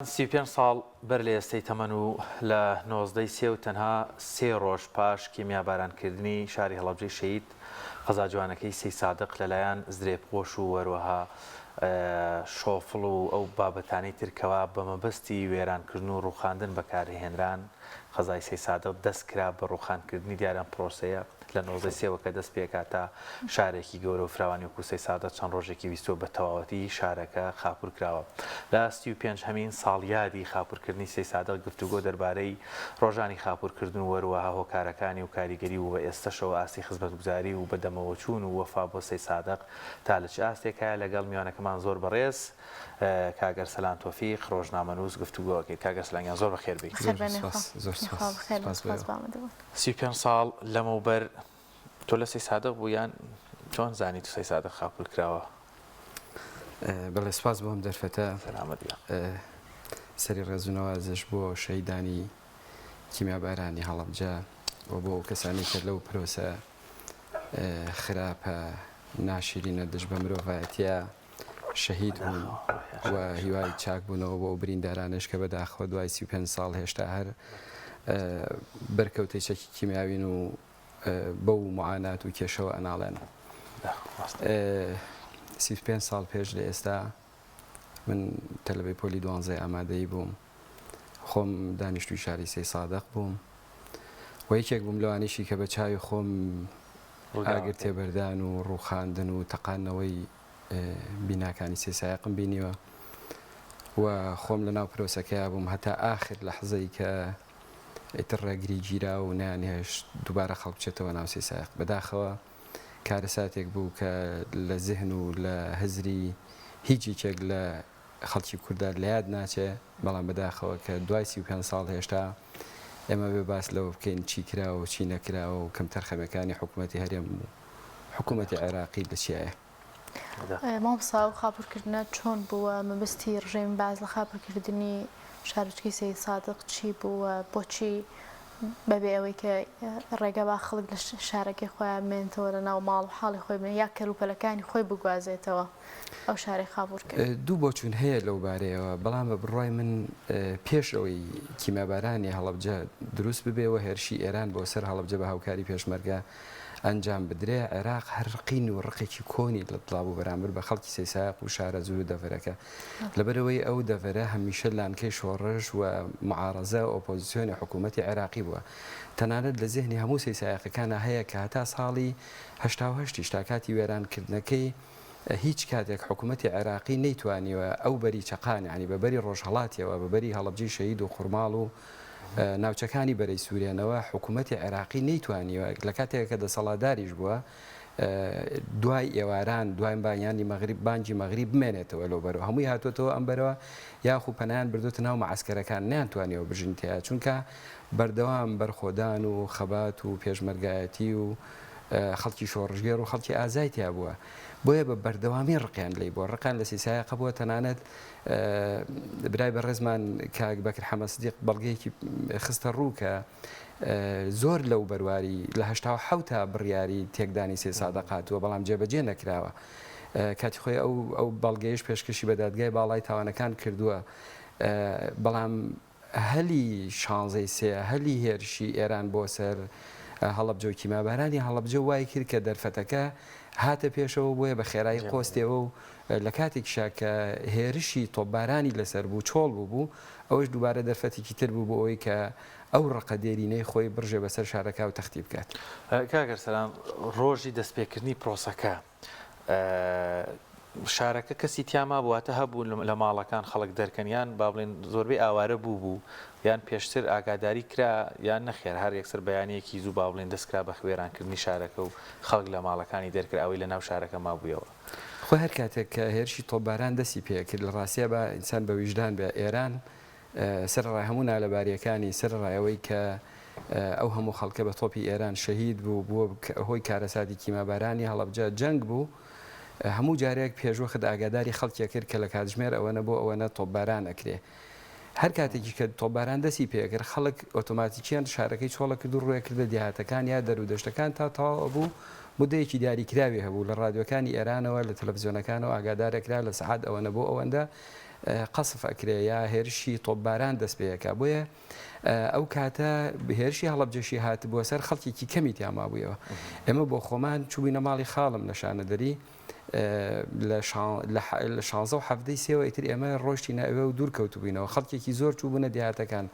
35 ساڵ بەر لە ئێستەی تەمەن و لە 19 ی سێ و تەنها سێ ڕۆژ پاش کیمیابارانکردنی شاری هەڵەبجەی شەهید قەزا جوانەکەی سەیدسادق لەلایەن زرێپۆش و هەروەها شۆفڵ و ئەو بابەتانەی تر کەوا بە مەبەستی وێرانکردن و ڕووخاندن بەکارهێنران قەزای سەیدسادق دەست کرا بە ڕووخانکردنی دیارە ئەم پرۆسەیە لە 19 سێوە کە دەست پێکا تا شارێکی گەورە و فراوانی وەکو سەیدسادق چەند ڕۆژێکی ویستووە بە تەواوەتی شارەکە خاپوور کراوە. لە 35 هەمین ساڵیادی خاپوورکردنی سەیدسادق گفتوگۆ دەربارەی ڕۆژانی خاپوورکردن و هەروەها هۆکارەکانی و کاریگەری و بە ئێستەشەوە ئاستی خزمەتگوزاری و بەدەمەوەچوون و وەفا بۆ سەیدسادق تا لە چ ئاستێکایە لەگەڵ میوانەکەمان زۆر بەڕێز کاک ئەرسەلان تۆفیق ڕۆژنامەنووس گفتوگۆ ئەکەین. کاک ئەرسەلان گیان زۆر بەخێر بێی. زۆر سوپاس زۆر سوپاس سوپاس بۆ ئێوە. 35 ساڵ لەمەوبەر تۆ لە سەیدسادق بوو یان چۆن زانیت سەیدسادق خاپوور کراوە؟ بەڵێ سوپاس بۆ ئەم دەرفەتە. سەلامەت بی. سەری ڕێز و نەوازش بۆ شەهیدانی کیمیابارانی هەڵەبجە و بۆ ئەو کەسانەی کە لەو پرۆسە خراپە ناشیرینە دژ بە مرۆڤایەتیە شەهید بوون و هیوای چاکبوونەوە بۆ ئەو بریندارانەش کە بەداخەوە دوای 35 ساڵ هێشتا هەر بەرکەوتەی چەکی کیمیاوین و بەو معانات و کێشەوە ئەناڵێن. 35 ساڵ پێش لە ئێستا من تەلەبەی پۆلی دوانزەی ئامادەیی بووم. خۆم دانیشتووی شاری سەیسادق بووم و یەکێک بووم لەوانەیشی کە بە چاوی خۆم ئاگر تێبەردان و ڕووخاندن و تەقاندنەوەی بیناکانی سەیسایەقم بینیوە و خۆم لە ناو پرۆسەکەیا بووم هەتا ئاخر لەحزەی کە ئیتر ڕێگری گیرا و نەیانهێشت دووبارە خەڵک بچێتەوە ناو سەیسایەق. بەداخەوە کارەساتێک بوو کە لە زهن و لە هزری هیچ یەکێک لە خەڵکی کوردە لە یاد ناچێ، بەڵام بەداخەوە کە دوای 35 ساڵ هێشتا ئێمە بێ باس لەوە بکەین چی کراوە و چی نەکراوە و کەمتەرخەمیەکانی حکوومەتی هەرێم و حکوومەتی عێراقی لە چیایە. مامۆستا ئەو خاپوورکردنە چۆن بوو و مەبەستی ڕژێمی بەعس لە خاپوورکردنی شارۆچکەی سەیدسادق چی بوو و بۆچی بەبێ ئەوەی کە ڕێگە با خەڵک لە شارەکەی خۆیان بمێنێتەوە لە ناو ماڵ و حاڵی خۆی بمێنێت یا کەلوپەلەکانی خۆی بگوازێتەوە ئەو شارەی خاپوور کرد؟ دوو بۆچوون هەیە لەو بارەیەوە، بەڵام بە بڕوای من پێش ئەوەی کیمیابارانی هەڵەبجە دروست ببێ و هێرشی ئێران بۆ سەر هەڵەبجە بە هاوکاری پێشمەرگە ئەنجام بدرێ، عێراق هەر قین و ڕقێکی کۆنی لە دڵا بوو بەرامبەر بە خەڵکی سەیسایەق و شارەزوور و دەڤەرەکە. لەبەرئەوەی ئەو دەڤەرە هەمیشە لانکەی شۆڕش و معارەزە، ئۆپۆزسیۆنی حکوومەتی عێراقی بووە. تەنانەت لە زێهنی هەموو سەیسایەقەکانا هەیە کە هەتا ساڵی 88 یش تا کاتی وێران کردنەکەی هیچ کاتێک حکوومەتی عێراقی نەیتوانیوە ئەو بەری چەقان یانی بە بەری ڕۆژهەڵاتیەوە بە بەری هەڵەبجەی شەهید و خورماڵ و ناوچەکانی بەرەی سوورێنەوە حکوومەتی عێراقی نەیتوانیوە لە کاتێک کە دەسەڵاتداریش بووە دوای ئێواران دوای بانیانی مەغریب بانگی مەغریب بمێنێتەوە لەو بەرەوە هەمووی هاتووەتەوە ئەم بەرەوە یاخو پەنایان بردوتە ناو مەعەسکەرەکان نەیانتوانیوە بژین تیا چونکە بەردەوام بەرخۆدان و خەبات و پێشمەرگایەتی و خەڵکی شۆڕشگێڕ و خەڵکی ئازای تیا بووە بۆیە بە بەردەوامی ڕقیان لێی بووە ڕقیان لە سیسایەقە بووە تەنانەت برای بەڕێزمان کاک بەکر حەمە سدیق بەڵگەیەکی خستە ڕوو کە زۆر لەو بەرواری لە 87 تا بڕیاری تێکدانی سێ سادەق هاتووە بەڵام جێبەجێ نەکراوە کاتی خۆی ئەو ئەو بەڵگەیش پێشکەشی بە دادگای باڵای تاوانەکان کردووە بەڵام هەلی شانزەی سێ هەلی هێرشی ئێران بۆ سەر هەڵەبجە و کیمابارانی هەڵەبجە وای کرد کە دەرفەتەکە هاتە پێشەوە بۆیە بە خێرایی قۆستێوە و لە کاتێکیشا کە هێرشی تۆپبارانی لەسەر بوو چۆڵ بوو بوو ئەوەش دووبارە دەرفەتێکی تر بوو بۆ ئەوەی کە ئەو ڕقە دێرینەی خۆی بڕژێ بەسەر شارەکە و تەختی بکات. کاک ئەرسەلان ڕۆژی دەستپێکردنی پرۆسەکە شارەکە کەسی تیا مابوو واتە هەبوو لە ماڵەکان خەڵک دەرکەن یان با بڵێن زۆربەی ئاوارە بوو بوو یان پێشتر ئاگاداری کرا یان نەخێر هەر یەکسەر بەیانیەکی زوو با بڵێن دەست کرا بە وێرانکردنی شارەکە و خەڵک لە ماڵەکانی دەرکرا ئەوەی لە ناو شارەکە مابوویەوە. خۆ هەر کاتێک کە هێرشی تۆپباران دەستی پێکرد لە ڕاستیا با ئینسان بە ویژدان بێ ئێران سەرەڕای هەموو نالەبارییەکانی، سەرەڕای ئەوەی کە ئەو هەموو خەڵکە بە تۆپی ئێران شەهید بوو، بووە هۆی کارەساتی کیمابارانی هەڵەبجە، جەنگ بوو، هەموو جارێک پێشوەخت ئاگاداری خەڵکی ئەکرد کە لە کاتژمێر ئەوەنە بۆ ئەوەنە تۆپباران ئەکرێ. هەر کاتێکیش کە تۆپباران دەستی پێکرد، خەڵک ئۆتۆماتیکیەن شارەکەی چۆڵ ئەکرد و ڕووی ئەکردە دێهاتەکان یا دەرودەشتەکان تا تەواو ئەبوو، مودەیەکی دیاریکراوی هەبوو، لە ڕادیۆکانی ئێرانەوە، لە تەلەفزیۆنەکانەوە ئاگادار ئەکرا لە سەعات ئەوەنە بۆ ئەوەندە. قەسف ئەکرێ یا هێرشی تۆپباران دەست پێ ئەکا بۆیە ئەو کاتە هێرشی هەڵەبجەشی هاتبووە سەر خەڵکێکی کەمی تیا مابوویەوە ئێمە بۆ خۆمان چووینە ماڵی خاڵم لە شانەدەری لە شانزە و حەڤدەی سێوە ئیتر ئێمە ڕۆشتینە ئەوێ و دوور کەوتبووینەوە خەڵکێکی زۆر چووبوونە دێهاتەکان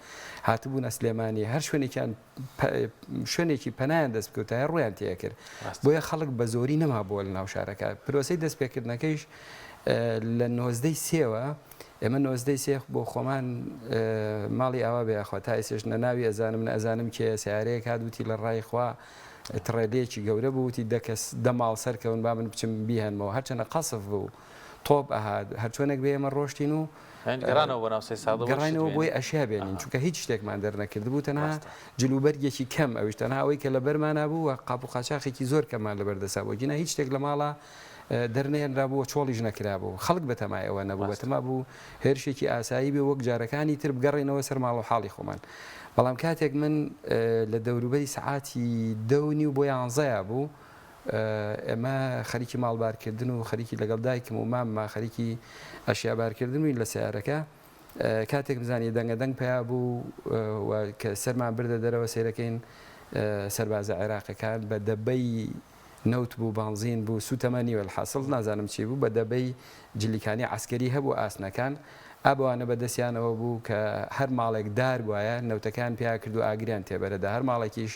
هاتبوونە سلێمانی هەر شوێنێکیان شوێنێکی پەنایان دەست بکەوتایە ڕوویان تێکرد بۆیە خەڵک بە زۆری نەمابووە لە ناو شارەکە پرۆسەی دەستپێکردنەکەیش لە نۆزدەی سێوە ئێمە نۆزدەی سێ بۆ خۆمان ماڵی ئاوا بێ خوا تا ئێسێش نە ناوی ئەزانم نە ئەزانم کێ سیارەیەک هات وتی لە ڕای خوا تڕێلەیەکی گەورە بوو وتی دە کەس دە ماڵ سەرکەون با من بچم بیهێنمەوە هەرچەنە قەسف بوو تۆپ ئەهات هەرچۆنێک بێ ئێمە ڕۆشتین و گەڕانەوە بۆ ناو سەیسادە گەڕاینەوە بۆی ئەشیا بێنین چونکە هیچ شتێکمان دەرنەکردبوو تەنها جلوبەرگێکی کەم ئەویش تەنها ئەوەی کە لەبەرمانا بوو و قاپ و قاچاخێکی زۆر کەممان لەبەر دەسا بوو گینا هیچ شتێک لە ماڵا دەرنەهێنرابوو و چۆڵیش نەکرابوو خەڵک بەتەمای ئەوە نەبوو بەتەما بوو هێرشێکی ئاسایی بێ وەک جارەکانی تر بگەڕێینەوە سەر ماڵ و حاڵی خۆمان بەڵام کاتێک من لە دەوروبەری سەعاتی دە و نیو بۆ یانزەیا بوو ئێمە خەریکی ماڵ بارکردن و خەریکی لەگەڵ دایکم و مامما خەریکی ئەشیا بارکردن بووین لە سەیارەکە کاتێک بزانی دەنگە دەنگ پیا بوو و کە سەرمان بردە دەرەوە سەیرەکەین سەربازە عێراقەکان بە دەبەی نەوت بوو بانزین بوو سوتەمەنی وەلحاسڵ نازانم چی بوو بە دەبەی جلیکانی عەسکەری هەبوو ئاسنەکان ئا بەوانە بە دەستیانەوە بوو کە هەر ماڵێک دار بوایە نەوتەکەیان پیا کرد و ئاگریان تێبەرەدا هەر ماڵێکیش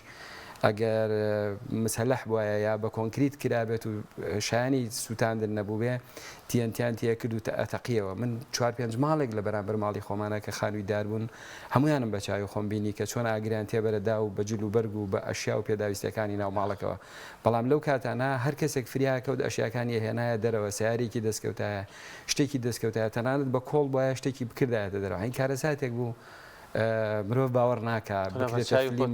ئەگەر مسەلەح بوایە یا بە کۆنکریت کرابێت و شایانی سووتاندن نەبووبێ تیەنتیان تێکرد و ئەتەقیەوە من چوار پێنج ماڵێک لە بەرامبەر ماڵی خۆمانە کە خانووی دار بوون هەموویانم بە چاوی خۆم بینی کە چۆن ئاگریان تێبەرەدا و بە جل و بەرگ و بە ئەشیا و پێداویستیەکانی ناو ماڵەکەوە. بەڵام لەو کاتانە هەر کەسێک فریا کەوت ئەشیاکانی ئەهێنایە دەرەوە، سەیارەیەکی دەست کەوتایە، شتێکی دەست کەوتایە، تەنانەت بە کۆڵ بوایە شتێکی بکردایەتە دەرەوە. یانی کارەساتێک بوو مرۆڤ باوەڕ ناکا بکرێتە فلیم.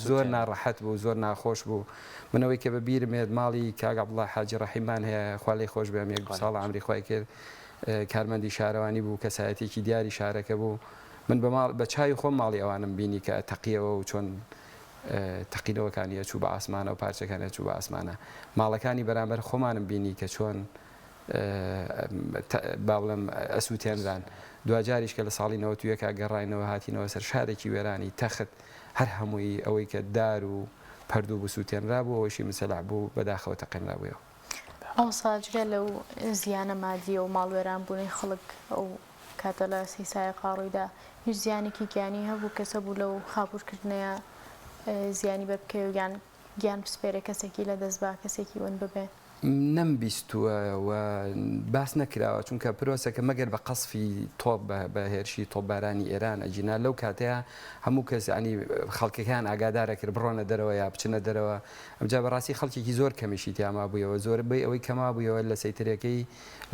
زۆر ناڕەحەت بوو، زۆر ناخۆش بوو. من ئەوەی کە بە بیرم یەت ماڵی کاک عەبدوڵڵا حاجی ڕەحیممان هەیە، خوا لێی خۆش بێ ئەم یەک دوو ساڵە عەمری خوای کرد، کارمەندی شارەوانی بوو، کەسایەتیەکی دیاری شارەکە بوو. من بە ماڵ بە چاوی خۆم ماڵی ئەوانم بینی کە تەقیەوە و چۆن تەقینەوەکانی ئەچوو بە ئاسمانە و پارچەکانی ئەچوو بە ئاسمانە. ماڵەکانی بەرامبەر خۆمانم بینی کە چۆن با بڵێم ئەسووتێنران. دواجاریش کە لە ساڵی 91 گەڕاینەوە هاتینەوە سەر شارێکی وێرانی تەخت هەر هەمووی ئەوەی کە دار و پەردوو بوو سووتێنرابوو ئەوەشی مسەلەح بوو بەداخەوە تەقێنرابوویەوە. ئەوسا جگە لەو زیانە مادییە و ماڵوێرانبوونەی خەڵک ئەو کاتە لە سیسایەقا ڕوویدا هیچ زیانێکی گیانی هەبوو کەس هەبوو لەو خاپوورکردنەیا زیانی بەر بکەوێ یان گیان بسپێرێ کەسێکی لە دەست با کەسێکی ون ببێ؟ نەمبیستووە و باس نەکراوە چونکە پرۆسەکە مەگەر بە قەسفی تۆپ بە هێرشی تۆپبارانی ئێران ئەگینا لەو کاتەیا هەموو کەس یانی خەڵکەکەیان ئاگادار ئەکرد بڕۆنە دەرەوە یا بچنە دەرەوە ئەمجا بەڕاستی خەڵکێکی زۆر کەمیشی تیا مابوویەوە زۆربەی ئەوەی کە مابوویەوە لە سەیتەرەکەی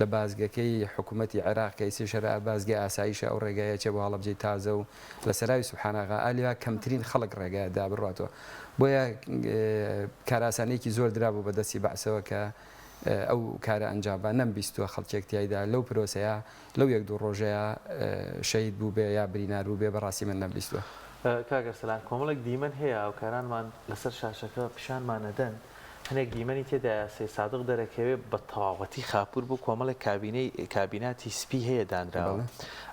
لە بازگەکەی حکوومەتی عێراق کە ئیسێ شەرع بازگەی ئاسایشە ئەو ڕێگایە چێ بۆ هەڵەبجەی تازە و لە سەراوی سوبحاناغا ئا لەویا کەمترین خەڵک ڕێگایە دا بڕواتەوە بۆیە کارئاسانیەکی زۆر درابوو بە دەستی بەعسەوە کە ئەو کارە ئەنجام با نەمبیستووە خەڵکێک تیایدا لەو پرۆسەیە لەو یەک دوو ڕۆژەیا شەهید بووبێ یا برینار بووبێ بەڕاستی من نەمبیستووە. کاک ئەرسەلان کۆمەڵێک دیمەن هەیە هاوکارانمان لەسەر شاشەکە پیشانمان ئەدەن هەنێک دیمەنی تێدایە سەیدسادق دەرەکەوێ بە تەواوەتی خاپوور بوو کۆمەڵێک کابینەی کابیناتی سپی هەیە دانراوە بەڵێ.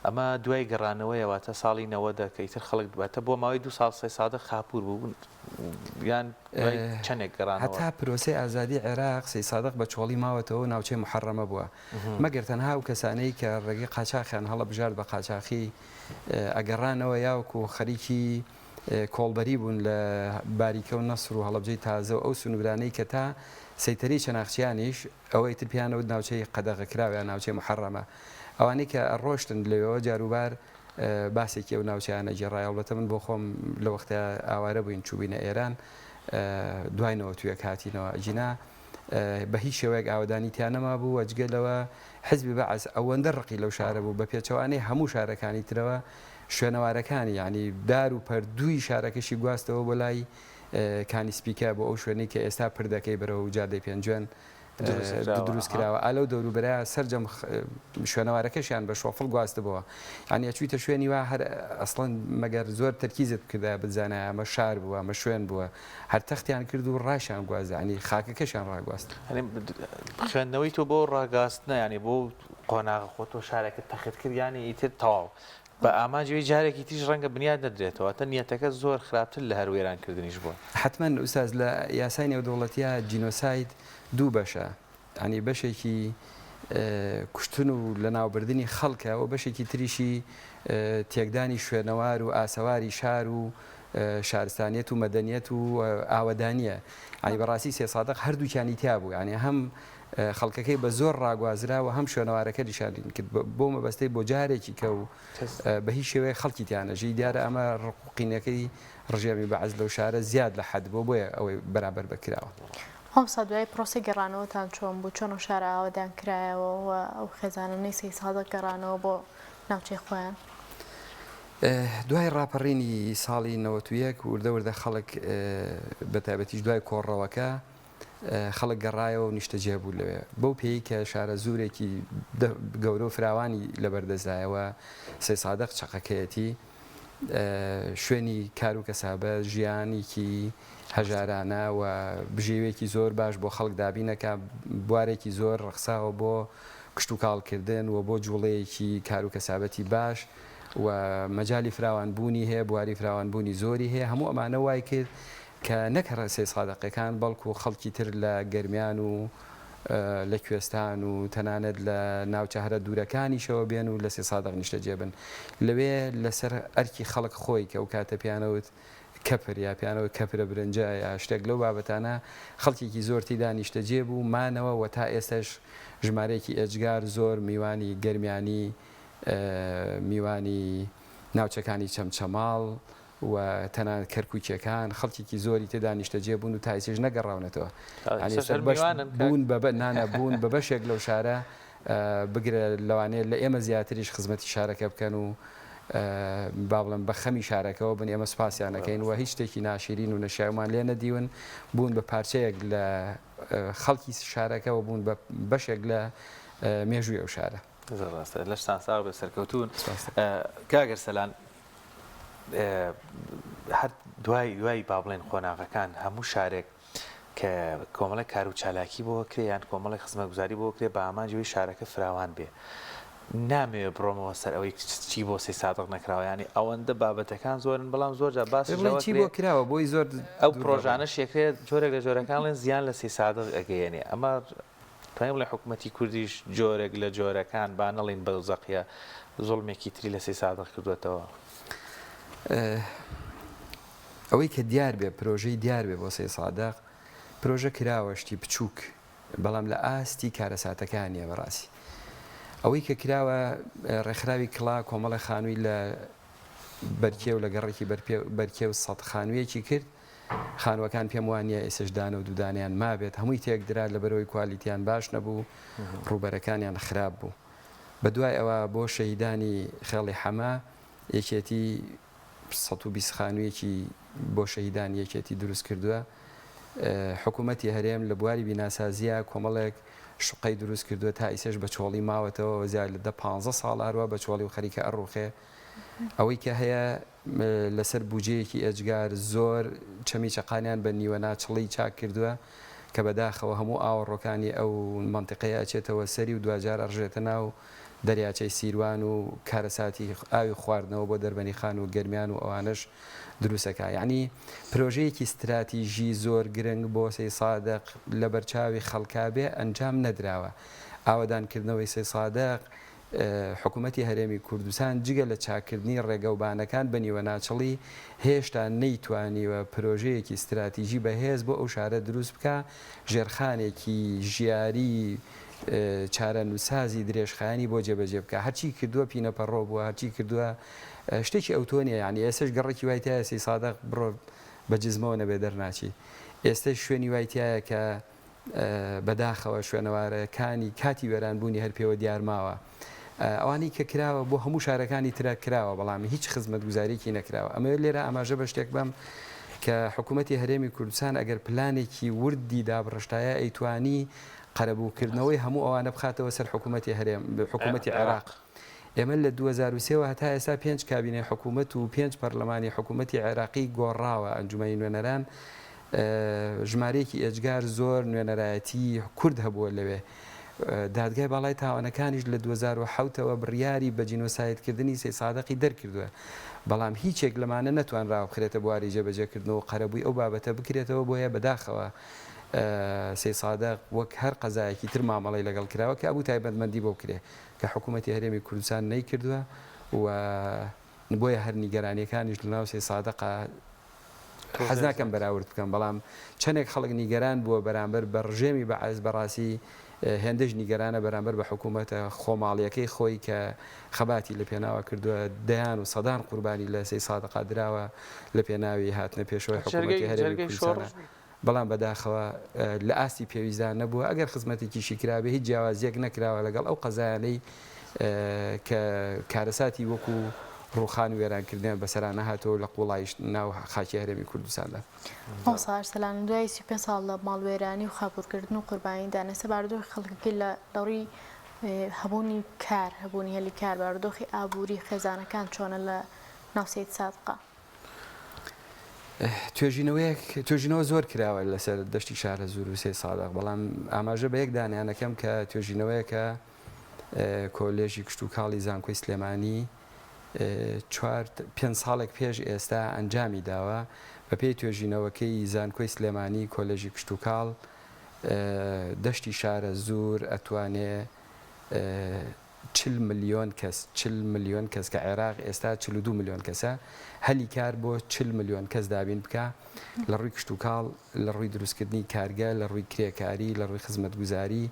ئەمە دوای گەڕانەوەیە واتە ساڵی نەوەدە کە ئیتر خەڵک واتە بۆ ماوەی دوو ساڵ سەیدسادق خاپوور بوو یان دوای چەندێک گەڕانەوە؟ هەتا پرۆسەی ئازادی عێراق سەیدسادق بە چۆڵی ماوەتەوە و ناوچەی موحەڕەمە بووە مەگەر تەنها ئەو کەسانەی کە ڕێگەی قاچاخیان هەڵەبژارد بە قاچاخی ئەگەڕانەوە یاوەکو خەریکی کۆڵبەری بوون لە باریکە و نەسر و هەڵەبجەی تازە و ئەو سنوورانەی کە تا سەیتەرەی چەناخچیانیش ئەوە ئیتر پێیان ئەوت ناوچەی قەدەغەکراو یا ناوچەی موحەڕەمە ئەوانەی کە ئەڕۆشتن لەوێوە جاروبار باسێکی ئەو ناوچەیان ئەگێڕای ئەڵبەتە من بۆ خۆم لە وەختە ئاوارە بووین چووبینە ئێران دوای 91 هاتینەوە ئەگینا بە هیچ شێوەیەک ئاوەدانی تیا نەمابوو و جگە لەوە حزبی بەعس ئەوەندە ڕقی لەو شارە بوو بە پێچەوانەی هەموو شارەکانی ترەوە شوێنەوارەکانی یانی دار و پەردووی شارەکەشی گواستەوە بۆ لای کانی سپیکە بۆ ئەو شوێنەی کە ئێستا پردەکەی بەرەو جادەی پێنجوێن دروست کراوە ئا لەو دەوروبەرە سەرجەم شوێنەوارەکەشیان بە شۆفڵ گواستبەوە یانی ئەچوویتە شوێنی وا هەر ئەسڵەن مەگەر زۆر تەرکیزت بکردایە بتزانایە ئەمە شار بووە ئەمە شوێن بووە هەر تەختیان کرد و ڕاشیان گواست یانی خاکەکەشیان ڕاگواست. یانی خوێندنەوەی تۆ بۆ ڕاگواستنە یانی بۆ. قۆناغە خۆ تۆ شارێکت تەخت کرد یانی ئیتر تەواو بە ئامانجی ئەوەی جارێکی تریش ڕەنگە بنیات نەدرێتەوە واتە نیەتەکە زۆر خراپتر لە هەر وێرانکردنیش بووە. حەتمەن ئوستاز لە یاسای نێودەوڵەتیا جینۆساید دوو بەشە یانی بەشێکی کوشتن و لەناوبردنی خەڵکە و بەشێکی تریشی تێکدانی شوێنەوار و ئاسەواری شار و شارستانیەت و مەدەنیەت و ئاوەدانیە یانی بەڕاستی سێسادق هەردووکیانی تیا بوو یانی هەم خەڵکەکەی بە زۆر ڕاگوازرا و هەم شوێنەوارەکە نیشانی کرد بۆ مەبەستەی بۆ جارێکی کە و بە هیچ شێوەیەک خەڵکی تیا نەژی دیارە ئەمە ڕق و قینەکەی ڕژێمی بەعس لەو شارە زیاد لە حەد بووە بۆیە ئەوەی بەرامبەر بە کراوە. مامۆستا دوای پرۆسەی گەڕانەوەتان چۆن بوو؟ چۆن ئەو شارە ئاوەدان کرایەوە و ئەو خێزانانەی سەیدسادق گەڕانەوە بۆ ناوچەی خۆیان؟ دوای ڕاپەڕینی ساڵی 91 وردە وردە خەڵک بە تایبەتیش دوای کۆڕەوەکە خەڵک گەڕایەوە و نیشتەجێ بوو لەوێ. بەو پێیەی کە شارەزوورێکی گەورە و فراوانی لەبەردەستدایە و سەیسادق چەقەکەیەتی، شوێنی کار و کەسابەت، ژیانێکی هەژارانە و بژێوییەکی زۆر باش بۆ خەڵک دابین ئەکا، بوارێکی زۆر ڕەخساوە بۆ کشتوکاڵکردن و بۆ جووڵەیەکی کار و کەسابەتی باش و مەجالی فراوانبوونی هەیە، بواری فراوانبوونی زۆری هەیە، هەموو ئەمانە وای کرد کە نەک هەر سەیدسادقیەکان بەڵکو خەڵکی تر لە گەرمیان و لە کوێستان و تەنانەت لە ناوچە هەرە دوورەکانیشەوە بێن و لە سەیدسادق نیشتەجێ بن لەوێ لەسەر ئەرکی خەڵک خۆی کە ئەو کاتە پێیانەوت کەپر یا پێیانەوت کەپرە برنجە یا شتێک لەو بابەتانە خەڵکێکی زۆر تیدا نیشتەجێ بوو مانەوە و تا ئێستاش ژمارەیەکی ئێجگار زۆر میوانی گەرمیانی میوانی ناوچەکانی چەمچەماڵ و تەنانەت کەرکوکیەکان خەڵکێکی زۆری تێدا نیشتەجێ بوون و تا ئیسەش نەگەڕاونەتەوە یانی ئێستا بەش بوون بە نانا بوون بە بەشێک لەو شارە بگرە لەوانەیە لە ئێمە زیاتریش خزمەتی شارەکە بکەن و با بڵێم بە خەمی شارەکەوە بن ئێمە سوپاسیان ئەکەین و هیچ شتێکی ناشیرین و نەشیاومان لێ نەدیون بوون بە پارچەیەک لە خەڵکی شارەکە و بوون بە بەشێک لە مێژووی ئەو شارە. زۆر ڕاستە لەشتان ساغ بێ سەرکەوتوون کاک ئەرسەلان هەر دوای دوای با بڵێن قۆناغەکان هەموو شارێک کە کۆمەڵێک کار و چالاکی بۆ کرێ یان کۆمەڵێک خزمەتگوزاری بۆ کرێ بە ئامانجی ئەوەی شارەکە فراوان بێ نامەوێ بڕۆمەوە سەر ئەوەی چی بۆ سەیدسادق نەکراوە یانی ئەوەندە بابەتەکان زۆرن بەڵام زۆر جار باسی بڵێن چی بۆ کراوە بۆی زۆر ئەو پرۆژانە شێکرێت جۆرێک لە جۆرەکان ڵێن زیان لە سەیدسادق ئەگەیەنێ ئەمە توانین بڵێین حکومەتی کوردیش جۆرێک لە جۆرەکان با نەڵێین بەو زەقیە زوڵمێکی تری لە سەیسادق کردووەتەوە؟ ئەوەی کە دیار بێ پرۆژەی دیار بێ بۆ سەیسادق پرۆژە کراوە شتی بچووک بەڵام لە ئاستی کارەساتەکە نییە بەڕاستی ئەوەی کە کراوە ڕێکخراوی کڵا کۆمەڵە خانووی لە بەرکێ و لە گەڕێکی بەرکێ و سەد خانوویەکی کرد خانووەکان پێم وانیە ئێسش دانە و دوودانەیان مابێت هەمووی تێکدرا لەبەرئەوەی کوالیتیان باش نەبوو ڕووبەرەکانیان خراپ بوو بەدوای ئەوە بۆ شەهیدانی خێڵی حەمە یەکێتی 120 خانوویەکی بۆ شەهیدانی یەکێتی دروست کردووە حکوومەتی هەرێم لە بواری بیناسازیە کۆمەڵێک شوقەی دروست کردووە تا ئیسەش بە چۆڵی ماوەتەوە زیاد لە دە پانزە ساڵ هەروا بە چۆڵی و خەریکە ئەڕوخێ ئەوەی کە هەیە لەسەر بوجەیەکی ئێجگار زۆر چەمی چەقانیان بە نیوەناچڵی چاک کردوە کە بەداخەوە هەموو ئاوەڕۆکانی ئەو مەنتیقەیە ئەچێتەوە سەری و دواجار ئەڕژێتە ناو دەریاچەی سیروان و کارەساتی ئاوی خواردنەوە بۆ دەربەنیخان و گەرمیان و ئەوانەش دروست ئەکا یەعنی پرۆژەیەکی ستراتیژی زۆر گرنگ بۆ سەیسادق لەبەرچاوی خەڵکا بێ ئەنجام نەدراوە ئاوەدان کردنەوەی سەیسادق حکومەتی هەرێمی کوردستان جگە لە چاککردنی ڕێگەوبانەکان بە نیوەناچڵی هێشتا نەیتوانیوە پرۆژەیەکی ستراتیژی بەهێز بۆ ئەو شارە دروست بکا، ژێرخانێکی ژیاری چارەنووسسازی درێژخایەنی بۆ جێبەجێ بکا. هەرچی کردووە پینەپەڕۆ بووە، هەرچی کردووە شتێکی ئەوتۆ نییە، یانی ئێستەش گەڕەکی وای تیایە سەیسادق بڕۆ بە جزمەوە نەبێ دەرناچی. ئێستەش شوێنی وای تیایە کە بەداخەوە شوێنەوارەکانی کاتی وێرانبوونی هەر پێوە دیار ماوە. ئەوانەی کە کراوە بۆ هەموو شارەکانی ترە کراوە بەڵام هیچ خزمەتگوزاریەکی نەکراوە. ئەمەوێت لێرە ئاماژە بە شتێک بەم کە حکوومەتی هەرێمی کوردستان ئەگەر پلانێکی وردی دابڕشتایە ئەیتوانی قەرەبووکردنەوەی هەموو ئەوانە بخاتەوە سەر حکوومەتی هەرێم حکوومەتی عێراق. ئێمە لە 2003 وە هەتا ئێستا پێنج کابینەی حکوومەت و پێنج پەرلەمانی حکوومەتی عێراقی گۆڕاوە ئەنجومەنی نوێنەران ژمارەیەکی ئێجگار زۆر نوێنەرایەتی کورد هەبووە لەوێ. دادگای باڵای تاوانەکانیش لە 2007 ەوە بڕیاری بە جینۆسایدکردنی سەیدسادقی دەرکردووە، بەڵام هیچێک لەمانە نەتوانراوە بخرێتە بواری جێبەجێکردنەوە و قەرەبووی ئەو بابەتە بکرێتەوە، بۆیە بەداخەوە سەیدسادق وەک هەر قەزایەکی تر مامەڵەی لەگەڵ کراوە کە ئەبوو تایبەتمەندی بۆ بکرێ کە حکوومەتی هەرێمی کوردستان نەیکردووە و بۆیە هەر نیگەرانیەکانیش لەناو سەیدسادقا حەز ناکەم بەراورد بکەم بەڵام چەندێک خەڵک نیگەران بووە بەرامبەر بە ڕژێمی بەعس بەڕاستی هێندەش نیگەرانە بەرامبەر بە حکوومەتە خۆماڵیەکەی خۆی کە خەباتی لە پێناوە کردووە دەیان و سەدان قوربانی لە سەیدسادقا دراوە لە پێناوی هاتنە پێشەوەی حکوومەتی هەرێمی کوردستانە. بەڵام بەداخەوە لە ئاستی پێویستدا نەبووە، ئەگەر خزمەتێکیشی کرابێ هیچ جیاوازییەک نەکراوە لەگەڵ ئەو قەزایانەی کە کارەساتی وەکو ڕووخان و وێرانکردنیان بەسەرا نەهاتووە و لە قووڵاییش ناو خاکی هەرێمی کوردستاندا. مامۆستا ئەرسەلان دوای 35 ساڵ لە ماڵوێرانی و خاپوورکردن و قوربانیدان ئێستا بارودۆخی خەڵکەکەی لە ڕووی هەبوونی کار، هەبوونی هەلی کار، بارودۆخی ئابووری خێزانەکان چۆنە لە ناو سەیدسادقا؟ توێژینەوەیەک توێژینەوە زۆر کراوە لەسەر دەشتی شارەزوور و سەیدسادق بەڵام ئاماژە بە یەک دانیانەکەم کە توێژینەوەیەکە کۆلێژی کشتوکاڵی زانکۆی سلێمانی چوار پێ ساڵێک پێش ئێستا ئەنجامی داوە بەپێی توێژینەوەکەی زانکۆی سلێمانی کۆلێژی کشتوکاڵ دەشتی شارەزوور ئەتوانێ 40 ملیۆن کەس، 40 ملیۆن کەس کە عێراق ئێستا 42 ملیۆن کەسە، هەلی کار بۆ 40 ملیۆن کەس دابین بکا لە ڕووی کشتوکاڵ، لە ڕووی دروستکردنی کارگە، لە ڕووی کرێکاری، لە ڕووی خزمەتگوزاری،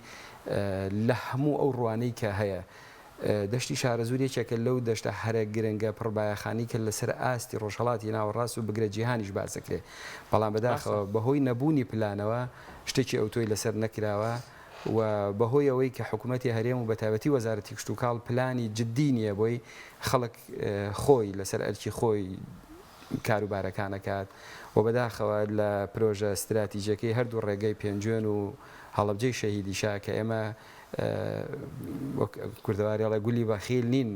لە هەموو ئەو ڕوانەی کە هەیە. دەشتی شارەزوور یەکێکە لەو دەشتە هەرە گرنگە پڕبایەخانەی کە لەسەر ئاستی ڕۆژهەڵاتی ناوەڕاست و بگرە جیهانیش باس دەکرێ، بەڵام بەداخەوە بەهۆی نەبوونی پلانەوە شتێکی ئەوتۆی لەسەر نەکراوە. و بەهۆی ئەوەی کە حکومەتی هەرێم و بەتایبەتی وەزارەتی کشتوکاڵ پلانی جدی نییە بۆی، خەڵک خۆی لەسەر ئەرکی خۆی کاروبارەکان ئەکات و بەداخەوە لە پرۆژە ستراتیجیەکەی هەردوو ڕێگەی پێنجوێن و هەڵەبجەی شەهیدیشا کە ئێمە وەک کوردەواری ئەڵێ گولی بەخیل نین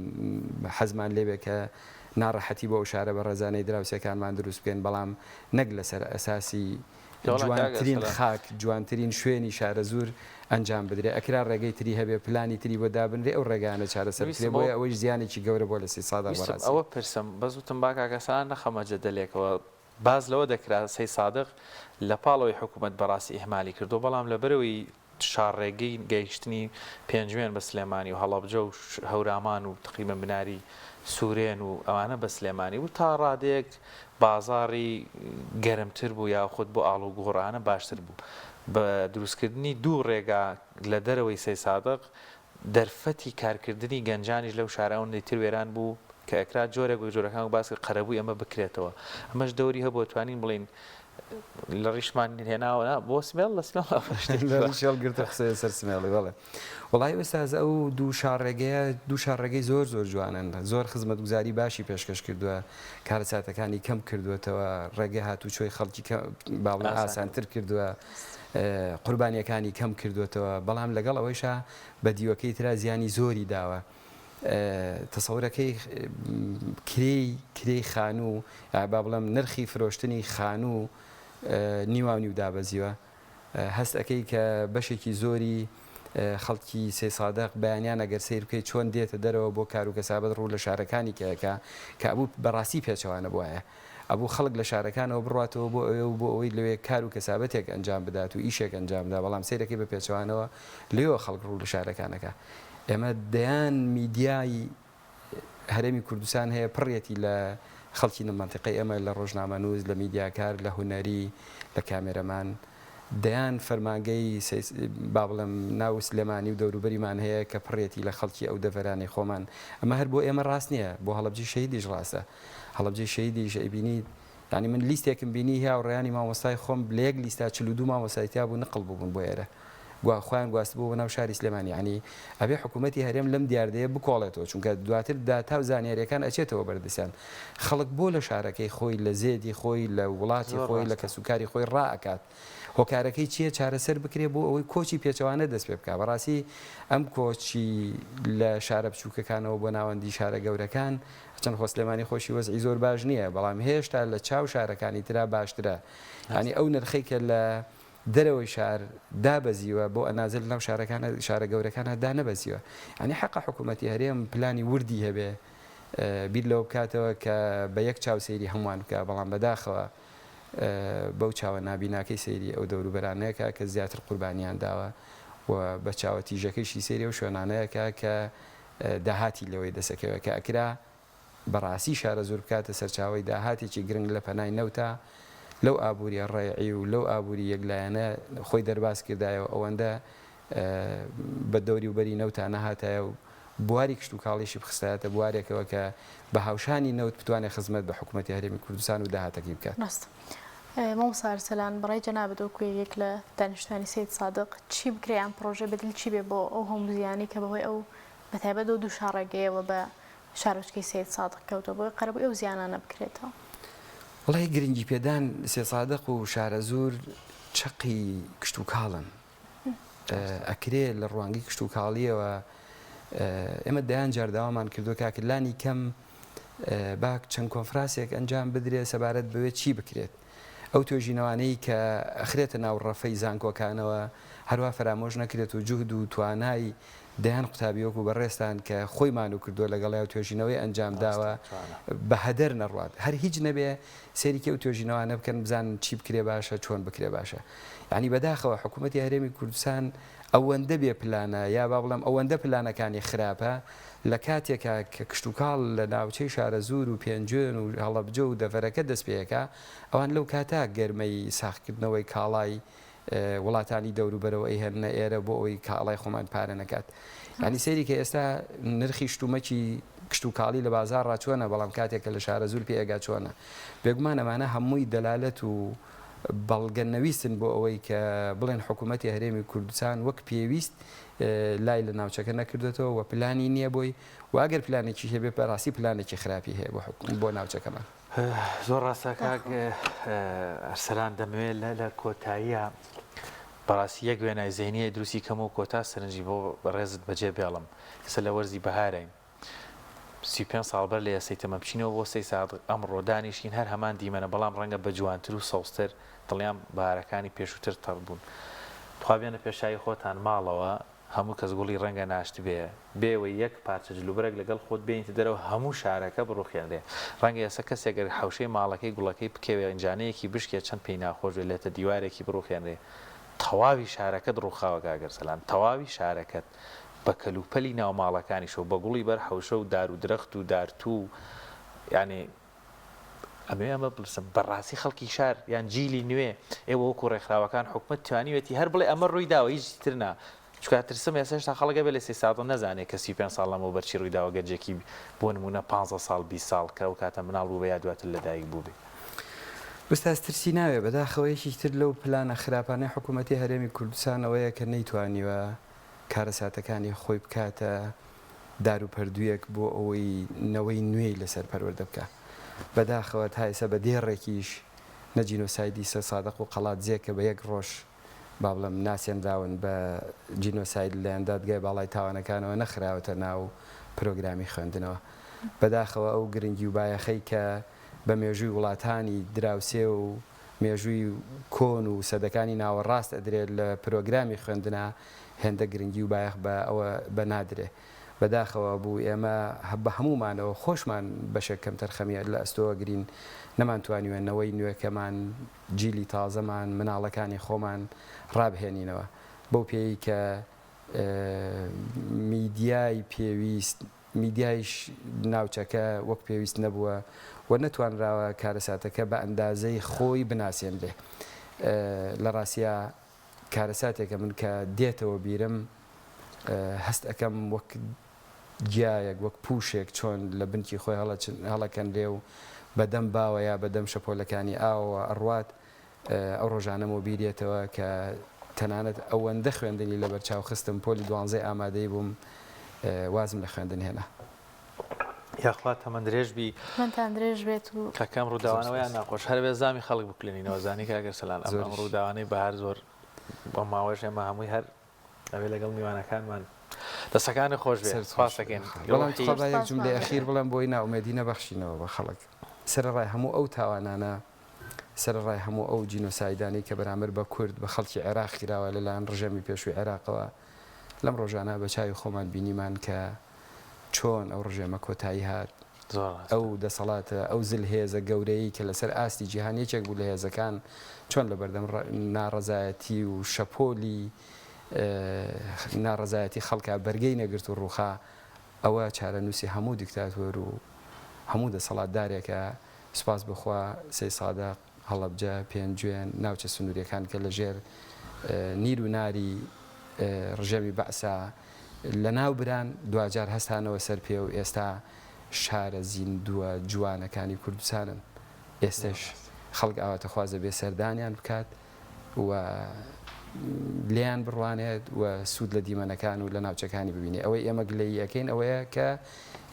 حەزمان لێبێ کە ناڕەحەتی بۆ ئەو شارە بەڕێزانەی دراوسێکانمان دروست بکەین بەڵام نەک لەسەر ئەساسی جوانترین خاک، جوانترین شوێنی شارەزوور ئەنجام بدرێ، ئەکرا ڕێگەی تری هەبێ، پلانی تری بۆ دابنرێ ئەو ڕێگایانە چارەسەر بکرێ، بۆیە ئەوەیش زیانێکی گەورە بووە لە سەیدسادق ویستم بەڕاستی. ئەوە پرسم بەس وتم با کاک ئەرسەلان نەخەمە جەدەلێکەوە، باس لەوە دەکرا سەیدسادق لە پاڵ ئەوەی حکوومەت بەڕاستی ئیهمالی کردووە بەڵام لەبەرئەوەی شاڕێگەی گەیشتنی پێنجوێن بە سلێمانی و هەڵەبجە و هەورامان و تقریبەن بناری سورێن و ئەوانە بە سلێمانی بوو تا ڕادەیەک بازاڕی گەرمتر بوو یاخود بۆ ئاڵوگۆڕانە باشتر بوو بە دروستکردنی دوو ڕێگا لە دەرەوەی سەیسادق دەرفەتی کارکردنی گەنجانیش لەو شارە ئەوەندەی تر وێران بوو کە ئەکرا جۆرێک وەک جۆرەکان وەک باس کرد قەرەبووی ئەمە بکرێتەوە ئەمەش دەوری هەبووە توانین بڵێین لە ڕیشمان هێناوە نا بۆ سمێڵ لە سمێڵ لە ڕیش هەڵگرتە قسەیە سەر سمێڵی بەڵێ وەڵای ئوستاز ئەو دوو شاڕێگەیە دوو شاڕێگەی زۆر زۆر جوانن زۆر خزمەتگوزاری باشی پێشکەش کردووە کارەساتەکانی کەم کردووەتەوە ڕێگەی هاتوچۆی خەڵکی باڵە ئاسانتر کردووە قوربانیەکانی کەم کردووەتەوە بەڵام لەگەڵ ئەوەیشا بە دیوەکەی ترا زیانی زۆری داوە تەسەورەکەی کرێی کرێی خانوو یا با بڵێم نرخی فرۆشتنی خانوو نیواونیو دابەزیوە هەست ئەکەی کە بەشێکی زۆری خەڵکی سەیسادق بەیانیان ئەگەر سەیر بکەی چۆن دێتە دەرەوە بۆ کار و کەسابەت ڕوو لە شارەکانی کە ئەکا کە ئەبوو بەڕاستی پێچەوانە بوایە ئەبوو خەڵک لە شارەکانەوە بڕواتەوە بۆ ئەوێ و بۆ ئەوەی لەوێ کار و کەسابەتێک ئەنجام بدات و ئیشێک ئەنجام بدا بەڵام سەیرەکەی بە پێچەوانەوە لەوێوە خەڵک ڕوو لە شارەکان ئەکا ئێمە دەیان میدیای هەرێمی کوردستان هەیە پڕیەتی لە خەڵکی مەنتیقەی ئێمە لە ڕۆژنامەنووس، لە میدیاکار، لە هونەری، لە کامێرەمان. دەیان فەرمانگەی با بڵێم ناو سلێمانی و دەوروبەریمان هەیە کە پڕیەتی لە خەڵکی ئەو دەڤەرانەی خۆمان. ئەمە هەر بۆ ئێمە ڕاست نییە، بۆ هەڵەبجەی شەهیدیش ڕاستە. هەڵەبجەی شەهیدیش ئەیبینیت یانی من لیستێکم بینی هی هاوڕێیانی مامۆستای خۆم لە یەک لیستا 42 مامۆستای تیا بوو نقڵ بووبوون بۆ ئێرە گوا خۆیان گواستبووە بۆ ناو شاری سلێمانی یانی ئەبێ حکوومەتی هەرێم لەم دیاردەیە بکۆڵێتەوە چونکە دواتر داتا و زانیاریەکان ئەچێتەوە بەردەستیان خەڵک بۆ لە شارەکەی خۆی لە زێدی خۆی لە وڵاتی زۆر خۆی لە ڕاستە. کەسوکاری خۆی ڕائەکات هۆکارەکەی چییە چارەسەر بکرێ بۆ ئەوەی کۆچی پێچەوانە دەست پێ بکا بەڕاستی ئەم کۆچی لە شارە بچووکەکانەوە بۆ ناوەندی شارە گەورەکان چەند خۆ سلێمانی خۆشی وەزعی زۆر باش نییە بەڵام هێشتا لە چاو شارەکانی ترا باشترە یانی ئەو نرخەی کە لە. دەرەوەی شار دابەزیوە بۆ ئەنازە لەناو شارەکانە شارە گەورەکانە دانەبەزیوە یانی حەقە حکوومەتی هەرێم پلانی وردی هەبێ بیر لەوە بکاتەوە کە بە یەک چاو سەیری هەمووان بکا بەڵام بەداخەوە بەو چاوە نابیناکەی سەیری ئەو دەوروبەرانەیەکە کە زیاتر قوربانیان داوە و بە چاوە تیژەکەیشی سەیری ئەو شوێنانەیەکە کە داهاتی لێوەی دەسەکەوێت کە ئەکرا بەڕاستی شارەزوور بکاتە سەرچاوەی داهاتێکی گرنگ لە پەنای نەوتا لەو ئابووریە ڕەیعی و لەو ئابووری یەکلایەنە خۆی دەرباز کردایە و ئەوەندە بە دەوری و بەری نەوتا نەهاتایە و بواری کشتوکاڵیشی بخستایەتە بوارێکەوە کە بە هاوشانی نەوت بتوانێت خزمەت بە حکوومەتی هەرێمی کوردستان و داهاتەکەی بکات. ڕاستە. مامۆستا ئەرسەلان، بەڕای جەنابت وەکوو یەکێک لە دانیشتوانی سەیدسادق، چی بکرێ یان پڕۆژەی بەدیل چی بێ بۆ ئەو هەموو زیانەی کە بەهۆی ئەو بەتایبەت ئەو دوو شاڕێگەیەوە بە شارۆچکەی سەیدسادق کەوتووە بۆی قەرەبووی ئەو زیانانە بکرێتەوە؟ وەڵای گرنگیپێدان سێسادق و شارەزوور چەقی کشتوکاڵن. ئەکرێ لە ڕوانگەی کشتوکاڵییەوە ئێمە دەیان جار داوامان کردووە کاکە لانی کەم با چەند کۆنفراسێک ئەنجام بدرێت سەبارەت بەوێ چی بکرێت ئەو توێژینەوانەی کە ئەخرێتە ناو ڕەفەی زانکۆکانەوە هەروا فەرامۆش نەکرێت و جوهد و توانای دەیان قوتابی وەکو بەڕێزتان کە خۆی مانوو کردووە لەگەڵیا و توێژینەوەی ئەنجام داوە بە هەدەر نەڕوات هەر هیچ نەبێ سەیری کێ و توێژینەوانە بکەن بزانن چی بکرێ باشە چۆن بکرێ باشە یانی بەداخەوە حکوومەتی هەرێمی کوردستان ئەوەندە بێ پلانە یا با بڵێم ئەوەندە پلانەکانی خراپە لە کاتێکا کە کشتوکاڵ لە ناوچەی شارەزوور و پێنجوێن و هەڵەبجە و دەڤەرەکە دەست پێ ئەکا ئەوان لەو کاتە گەرمەی ساغکردنەوەی کاڵای وڵاتانی دەوروبەرەوە ئەیهێننە ئێرە بۆ ئەوەی کاڵای خۆمان پارە نەکات یانی سەیری کە ئێستا نرخی شتومەکی کشتوکاڵی لە بازاڕا چۆنە بەڵام کاتێک کە لە شارەزوور پێ ئەگا چۆنە بێگومان ئەمانە هەمووی دەلالەت و بەڵگە نەویستن بۆ ئەوەی کە بڵێن حکوومەتی هەرێمی کوردستان وەک پێویست لای لە ناوچەکە نەکردێتەوە و پلانی نییە بۆی و ئەگەر پلانێکی هەبێ بەڕاستی پلانێکی خراپی هەیە بۆ ناوچەکەمان. زۆر ڕاستە کاک ئەرسەلان دەمەوێت لە لە کۆتاییە بەڕاستی یەک وێنای زەینیە دروستی کەم و کۆتا سەرنجی بۆ بەڕێزت بەجێ بێڵم ئێستا لە وەرزی بەهارین 35 ساڵ بەر لە ئێستەی تەمەن بچینەوە بۆ سەیدسادق ئەمڕۆ دانیشین هەر هەمان دیمەنە بەڵام ڕەنگە بە جوانتر و سەوزتر دڵنیام بەهارەکانی پێشووتر تەڕ بوون تخوا بێنە پێشاوی خۆتان ماڵەوە هەموو کەس گوڵی ڕەنگە ناشتبێ، بێ ئەوەی یەک پارچە جلوبەرگ لەگەڵ خۆت بێنیتە دەرەوە هەموو شارەکە بڕوخێنرێ. ڕەنگە ئێستا کەسێک گەر حەوشەی ماڵەکەی گوڵەکەی بکەوێ ئینجانەیەکی بشکێ چەند پێی ناخۆش بێ لەتە دیوارێکی بڕوخێنرێ تەواوی شارەکەت ڕووخاوە کاک ئەرسەلان تەواوی شارەکەت بە کەلوپەلی ناو ماڵەکانیشەوە بە گوڵی بەر حەوشە و دار و درەخت و دارتوو و یانی ئەمەوێ ئەمە بپرسم بەڕاستی خەڵکی شار یان جیلی نوێ ئێوە وەکو ڕێکخراوەکان حکومەت توانیوێتی هەر بڵێ ئەمە ڕووی داوە هیچ تر نا چونکە ترسم ئێستا هێشتا خەڵک ئەبێ لە 30 ساڵ نەزانێ کە 35 ساڵ لەمەوبەر چی ڕووی داوە گەنجێکی بۆ نموونە 15 ساڵ 20 ساڵ کە ئەو کاتە مناڵ بووبێ یا دواتر لەدایک بووبێ. ئوستاز ترسی ناوێ بەداخەوە یەکێکی تر لەو پلانە خراپانەی حکوومەتی هەرێمی کوردستان ئەوەیە کە نەیتوانیوە کارەساتەکانی خۆی بکاتە داروپەردوویەک بۆ ئەوەی نەوەی نوێی لەسەر پەروەردە بکا. بەداخەوە تا ئێستا بە دێڕێکیش نە جینۆسایدی سەیدسادق و قەڵادزێ کە بە یەک ڕۆژ با بڵێم ناسێنراون بە جینۆساید لەلایەن دادگای باڵای تاوانەکانەوە نەخراوەتە ناو پرۆگرامی خوێندنەوە. بەداخەوە ئەو گرنگی و بایەخەی کە بە مێژووی وڵاتانی دراوسێ و مێژووی کۆن و سەدەکانی ناوەڕاست ئەدرێت لە پرۆگرامی خوێندنا هێندە گرنگی و بایەخ بە ئەوە بە نادرێ. بەداخەوە بوو ئێمە بە هەموومانەوە خۆشمان بەشێک کەمتەرخەمی لە ئەستۆ ئەگرین نەمانتوانیوە نەوەی نوێکەمان، جیلی تازەمان، مناڵەکانی خۆمان ڕابهێنینەوە. بەو پێیەی کە میدیای پێویست، میدیایش ناوچەکە وەک پێویست نەبووە و نەتوانراوە کارەساتەکە بە ئەندازەی خۆی بناسێنرێ. لە ڕاستیا کارەساتێکە من کە دێتەوە بیرم هەست ئەکەم وەک گیایەک وەک پووشێک چۆن لە بنکی خۆی هەڵەکەنرێ و بە دەم باوە یا بە دەم شەپۆلەکانی ئاوەوە ئەڕوات ئەو ڕۆژانەم وەبیر یەتەوە کە تەنانەت ئەوەندە خوێندنی لەبەر چاو خستم پۆلی دوانزەی ئامادەی بووم وازم لە خوێندن هێنا. یاخوا تەمەن درێژ بی. تەمەنتان درێژ بێت و. کاکە ئەم ڕووداوانە وایان ناخۆش هەر بێ زامی خەڵک بکولێنینەوە زانی کاک ئەرسەلان ئەم ئەم ڕووداوانەی بەهار زۆر بەم ماوەش ئێمە هەمووی هەر ئەبێ لەگەڵ میوانەکانمان دەسەکانی خۆش بێ سپاس دەکەین. بەڵام تخوا با یەک جوملەی ئەخیر بڵێم بۆی نائومێدی نەبەخشینەوە بە خەڵک سەرەڕای هەموو ئەو تاوانانە. سەرەڕای هەموو ئەو جینۆسایدانەی کە بەرامبەر بە کورد، بە خەڵکی عێراق کراوە لەلایەن ڕژێمی پێشووی عێراقەوە، لەم ڕۆژانە بە چاوی خۆمان بینیمان کە چۆن ئەو ڕژێمە کۆتایی هات، ئەو دەسەڵاتە، ئەو زلهێزە گەورەیەی کە لەسەر ئاستی جیهان یەکێک بوو لە هێزەکان، چۆن لەبەردەم ناڕەزایەتی و شەپۆلی ناڕەزایەتی خەڵکا بەرگەی نەگرت و ڕووخا، ئەوە چارەنووسی هەموو دیکتاتۆر و هەموو دەسەڵاتدارێکە، سوپاس بۆ خوا سەیدسادق، هەڵەبجە، پێنجوێن، ناوچە سنوورییەکان کە لە ژێر نیر و ناری ڕژێمی بەعسا لەناو بران، دواجار هەستانەوە سەر پێ و ئێستا شارە زیندووە جوانەکانی کوردستانن. ئێستەش خەڵک ئاواتەخوازە بێ سەردانیان بکات و لێیان بڕوانێت و سوود لە دیمەنەکان و لە ناوچەکانی ببینێت. ئەوەی ئێمە گلەیی ئەکەین ئەوەیە کە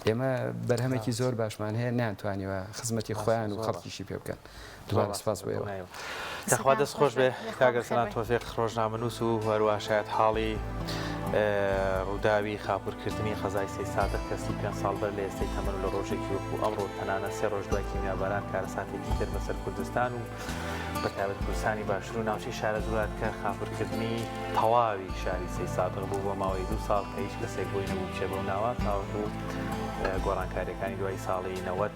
ئێمە بەرهەمێکی زۆر باشمان هەیە نەیانتوانیوە خزمەتی خۆیان و خەڵکیشی پێ بکەن. دووبارە سپاس بۆ ئێوە. یاخوا دەست خۆش بێ کاک ئەرسەلان تۆفیق ڕۆژنامەنووس و هەروەها شایەتحاڵی ڕووداوی خاپوورکردنی قەزای سەیدسادق کە 35 ساڵ بەر لە ئێستەی تەمەن و لە ڕۆژێکی وەکو ئەمڕۆ تەنانەت سێ ڕۆژ دوای کیمیاباران کارەساتێکی تر بەسەر کوردستان و بە تایبەت کوردستانی باشوور و ناوچەی شارەزوور هات کە خاپوورکردنی تەواوی شاری سەیدسادق بوو بۆ ماوەی دوو ساڵ کە هیچ کەسێک بۆی نەبوو بچێ بەو ناوە تاوەکو گۆڕانکاریەکانی دوای ساڵی 90.